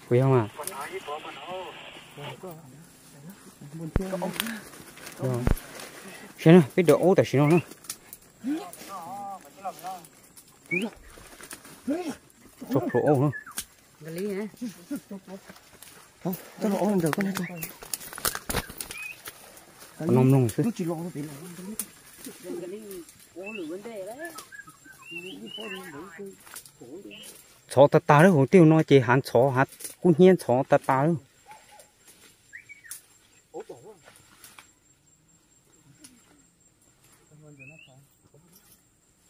Kuv yog mas. Saib na, peb dawm aub tam sim no na. Tso pluav aub na. No mloog xwb. Txhov tag tag lawm, hauv tej no ces hav ntxhov, hav kub hnyiab ntxhov tag tag lawm.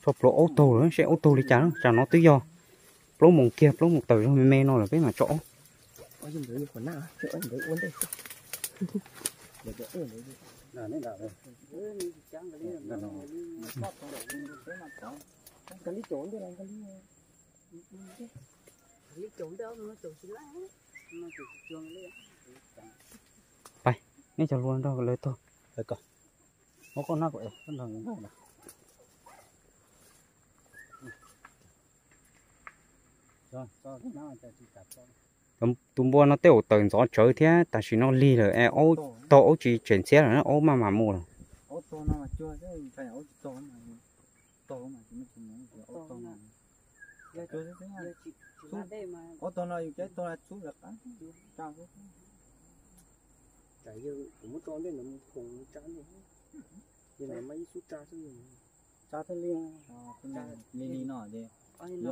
Tso pluav aub taug lawm, seb aub taug li cas, tsam no twb yog plaub moos kiag, plaub moos tawm zog me me no lawm peb mam tso aub. Pais, nej cov hluas nrog lawv taug. Tus npua no tej zaum tawm ntxov tsawv thiab, tam sim no lig lawm es aub taug, aub tsis tseem ntxhiab lawm, aub maj mam mus lawm.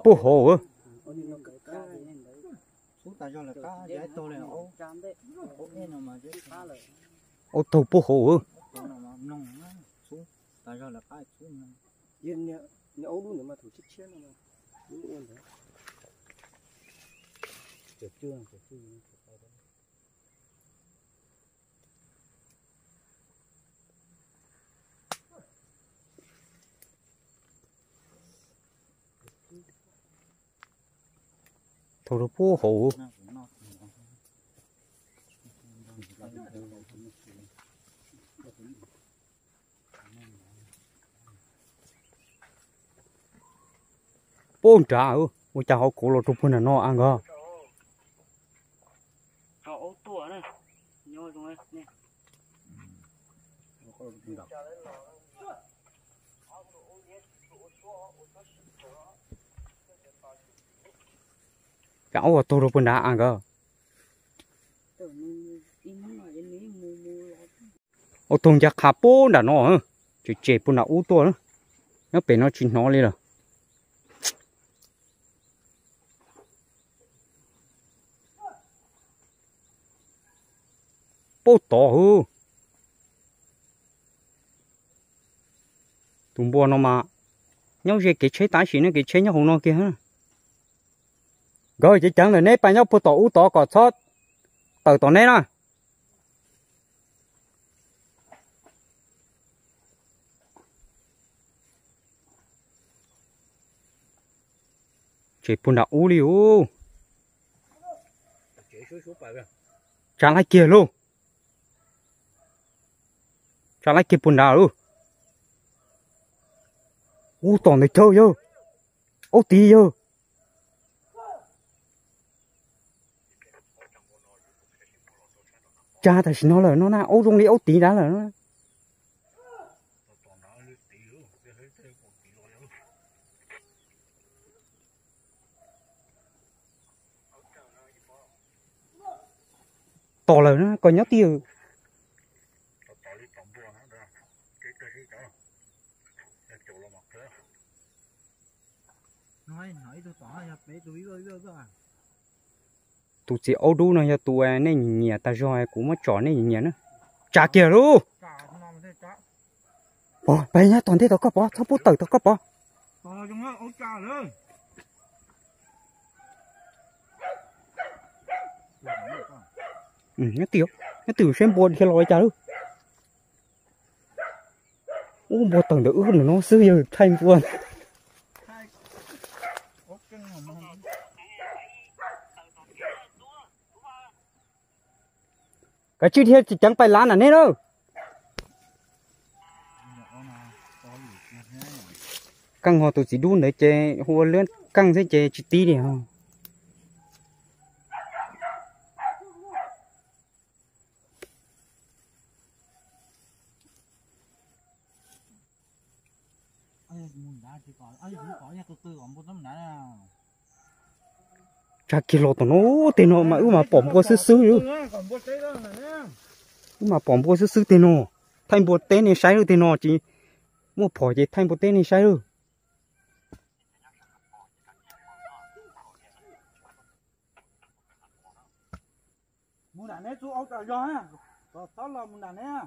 Puag hauv. Aub taug puag hauv. Thaum rau puag hauv. Puag nrad, ua cas ho kuv los rau puag nram no a nkawd. Cas aub ua taug rau puag nrad a nkawd. Ua taug ncaj qha puag nram no, tseem tsem puag nram ub tuaj, nyob pem no tsis hnov li lawm. Puag tod hwv. Tus npua no mas nyob ze kev tsheb tab sis ne, kev tsheb nyob hauv no kiag. Nkawd ceev ceev lawm, neb pab nyob puag tom ub tod kom txhob tawm tom neb na. Tsem puag nram ub li ub. Tsa laij kiag lauj. Tsa laij kiag puag nrad lauj. Ub, tom ntawd caug yawg. Aub tid yawg. Tsa tam sim no lawm no na, aub zoo li aub tid nrad lawm. Tom lawm na, koj nyob twj ywm. Tus txiv aub dub no yog tus nej nyiam nyiam tag zog, kuv muab tsom nej nyiam nyiam na. Tsa kiag lauj. Pog, pab nyob tom ntej tom koj pov, txhob pub tawm tom koj pov. Nyob twj ywm, nyob twj ywm seb npua dhia los li cas lauj. Ub, npua tawm ntawm wb no xwb yawg, thaij npua. Kav tsij dhia tsis ceev pais lav nram nej na. Keej ho tus txiv dub ntawd ces hu ua lwb keej xwb ces tsis tib li ho. Tsa kiag los tom no, tej no mas wb mas pom npua xwb xwb li. Wb mas pom npua xwb xwb tej no. Thaij npua teb nej saib lawm tej no, tsis muaj phom ces thaij npua teb nej saib lawm. Mus nram neb tub aub tas zog, txhob los mus nram neb,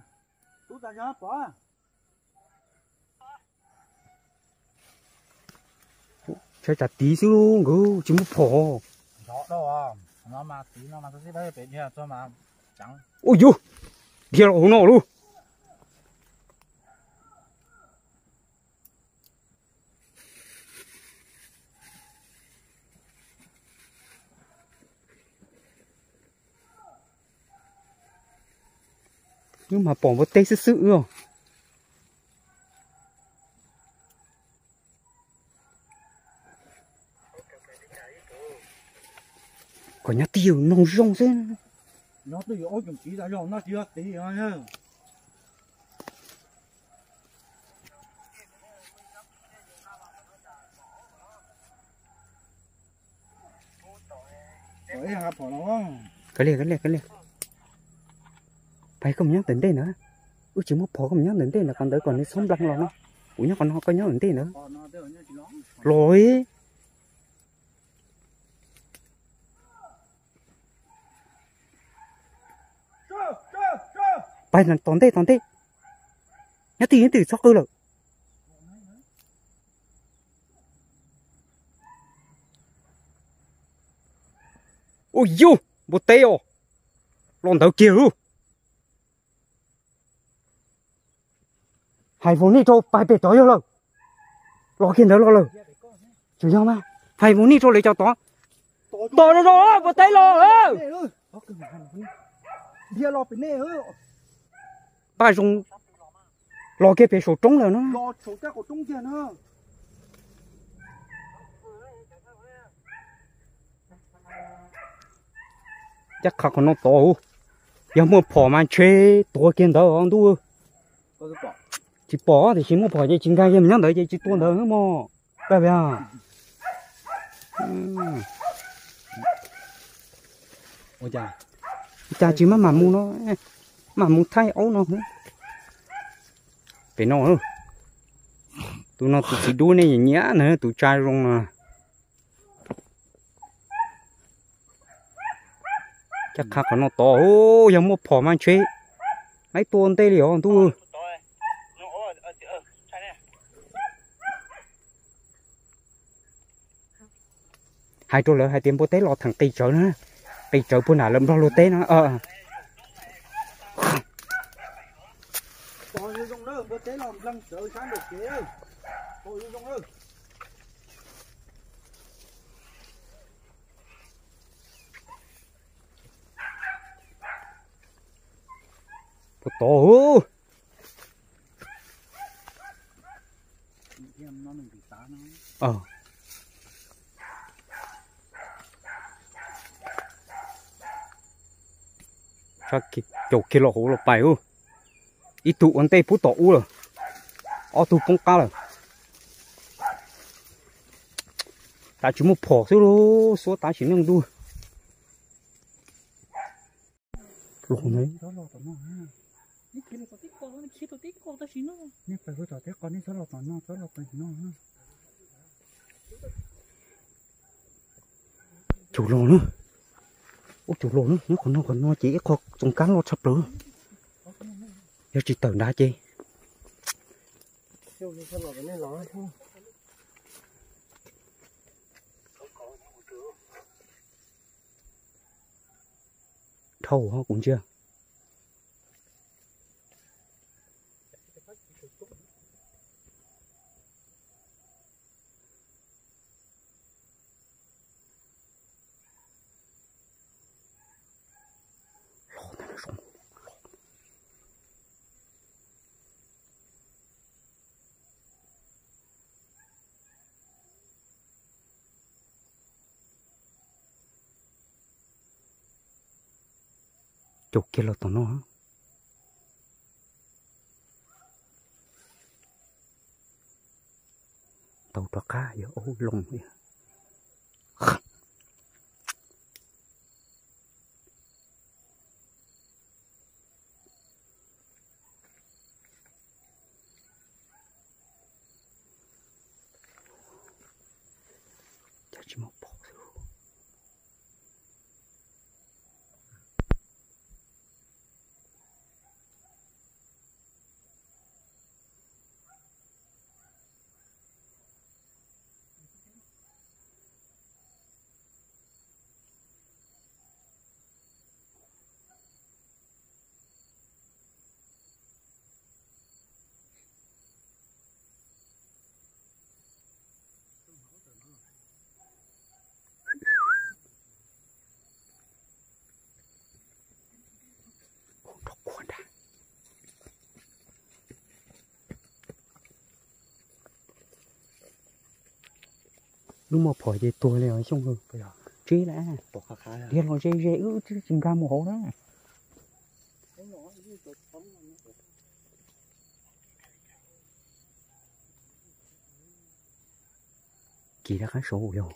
tub tas zog pom. Saib tsam tid xwb nkawd tsis muaj phom. Ua yus, dhia los hauv no lauj. Wb mas pom npua teb xwb xwb wb. Kom nyob twj ywm mloog zoo xwb. Kav liam, kav liam, kav liam. Pais koj mus nyob ntawm ntej ntawd. Wb tsis muaj phom, koj mus nyob ntawm ntej ntawd, qhov ntawd kom nws txhob npleeg los no. Kuv nyob qhov no, koj nyob ntawm ntej ntawd. Los. Pais tom ntej, tom ntej. Nyob twj ywm, twj ywm, txhob qw lawm. Ua yus, npua teb os. Los ntawd kiag lauj. Hais vau nej rau pais pem tod yog lawm. Los kiag ntawd los lawm. Tsis yog mas, hais vau nej rau lawv cov tod. Tos zoo zoo, npua teb los. Npaj zoo los kiag pem saum roob lawm no. Caj qha qhov no tod, yog muaj phom mas ntshe tuag kiag ntawd os ntuj. Tsis pom, tiam sis muaj phom ces tsis nkag kiag mus nyob ntawd ces tsis tuag ntawd mog. Koj, cas tsis maj mam mus no, mam mus thaij aub no. Pem no, tus no tus txiv dub nej nyiam na, tus tsa zoo na. Caj qha qhov no tod, yog muaj phom mas ntshe maib tua ntej li os ntuj. Hais rau lawv hais tias npua teb los theem qis tsawv na, qis tsawv puag nram lawv nplog luag teb no. Puag tod. Caum kiag los hauv los pais. Ib tug ua ntej pub tom ub lawm, ob tug poob qab lawm. Tab tsis muaj phom xwb lauj, xuab tab sis neej ntuj. Los ne. Caum los na. Ub, caum los na, nyob qhov no, qhov no ces ib qho txoos kab loj tshaj plaws. Yog tsis tawm nrad ces dhau kuv ntsia. Caum kiag los tom no. Tau Rov qab yog aub loo. Cas tsis muaj pom xwb. Lub moj phom ces tuag li os Xyooj. Tsis lawm, dhia los ze ze wb tsis nkag mus hauv na. Kis rov qab saud yog.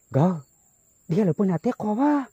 Nkawd dhia lawm puag nram teb qos vaj.